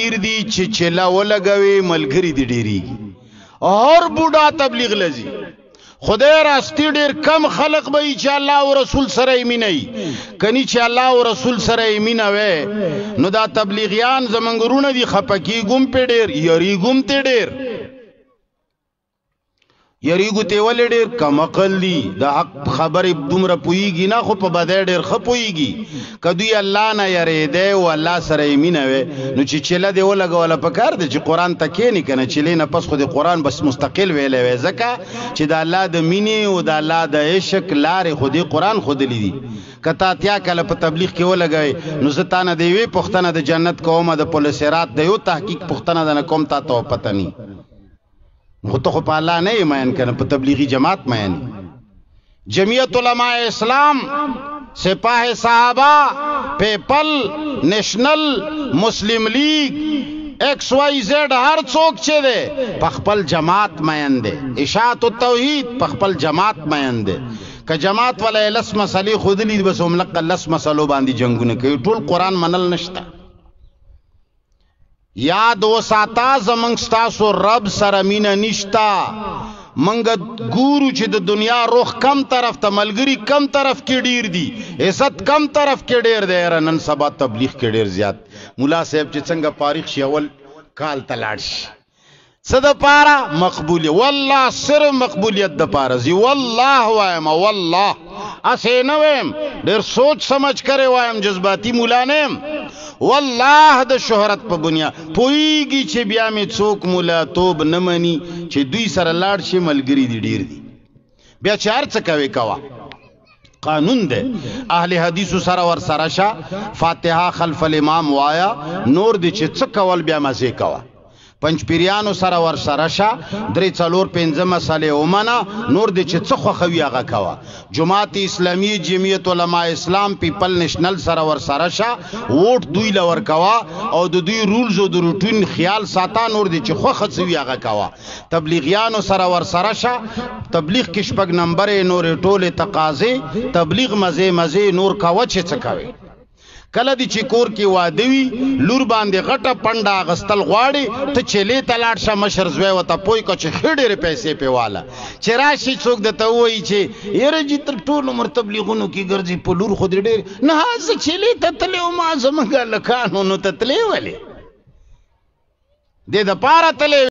ډیر دي چې چلا ولګوي ملګری دي ډیریږي. هر بوډا تبلیغ لذي خدای راستی ډیر کم خلق به چې الله او رسول سره یې مینه وي. کني چې الله او رسول سره یې مینه وي نو دا تبلیغیان زمونږ وروڼه دي، خفه کېږم پې ډېر، یریږم ترې ډېر. یریږو ترې ولې ډېر؟ کم عقل دي، د حق خبرې دومره پوهېږي نه، خو په بدۍ ډېر ښه پوهېږي. که دوی الله نه یریدی او الله سره یې مینه وی نو چې چله دې ولګوله پکار دی چې قرآن ته کښېنې که نه، چلې نه پس خو دې قرآن بس مستقل ویلی وی، ځکه چې د الله د مینې او د الله د عشق لارې خو دې قرآن ښودلې دي. که تا اتیا کاله په تبلیغ کې ولګوې نو زه تا نه د یوې پوښتنه د جنت کوم، د پل صراط د یو تحقیق پوښتنه د نه کوم، تا ته پته نی. خو ته خو په الله نه یې مین که نه، په تبلیغي جماعت مین. جمعیت علماء اسلام، سپاه صحابه، پیپل، نشنل، مسلم لیگ، ایکس وای زیډ، هر څوک چې دی په خپل جماعت مین دی. اشاعت التوحید په خپل جماعت مین دی. که جماعت ولا لس مسلې ښودلې دي بس هملقه لس مسلو باندې جنګونه کوي، ټول قرآن منل نشته. یاد وساته زمونږ ستاسو رب سره مینه نشته. منګ ګورو چې د دنیا روخ کم طرف ته، ملګری کم طرف کې ډیر دي، عزت کم طرف کې ډیر دی. یاره نن سبا تبلیغ کې ډیر زیات. مولا صاحب چې څنګه فارغ شي اول کال ته لاړ شي، څه د پاره؟ مقبولیت. والله صرف مقبولیت د پاره زی، والله وایم، والله اسې نه وایم، ډیر سوچ سمجھ کرے وایم، جذباتی مولا نه یم. والله د شهرت په بنیاد پوهیږي چې بیا مې څوک مولا توب نه مني، چې دوی سره لاړ شي ملګري دي ډیر دي، بیا چې هر څه کوي کوه، قانون دی. اهل حدیثو سره ور سره شه، فاتحه خلف الامام وایا، نور دي چې څه کول بیا مزه کوه. پنځپیریانو سره ور سره شه، درې څلور پنځه مسلې ومنه، نور دې چې څه خوښوي هغه کوه. جماعت اسلامی، جمعیت علماء اسلام، پیپل نشنل سره ور سره شه، ووټ دوی له ورکوه او د دوی رولز او د روټین خیال ساته، نور دې چې خوښه څه وي هغه کوه. تبلیغیانو سره ور سره شه، تبلیغ کې شپږ نمبرې، نورې ټولې تقاضې، تبلیغ مزې مزې، نور کوه چې څه کوې. کله دی چې کور کې واده وي، لور باندې غټه پنډه اغستل غواړي، ته چیلې ته لاړ شه، مشر زوی ورته پوه کړه چې ښه ډېرې پیسې پې واله. چې راشي څوک درته ووایي چې یاره جي تر ټول عمر تبلیغونو کې ګرځي، په لور خو دې ډېر نه، زه چیلې ته تللی وم، زموږ هلکانو نو ته تلې ولې؟ دې دپاره تللی.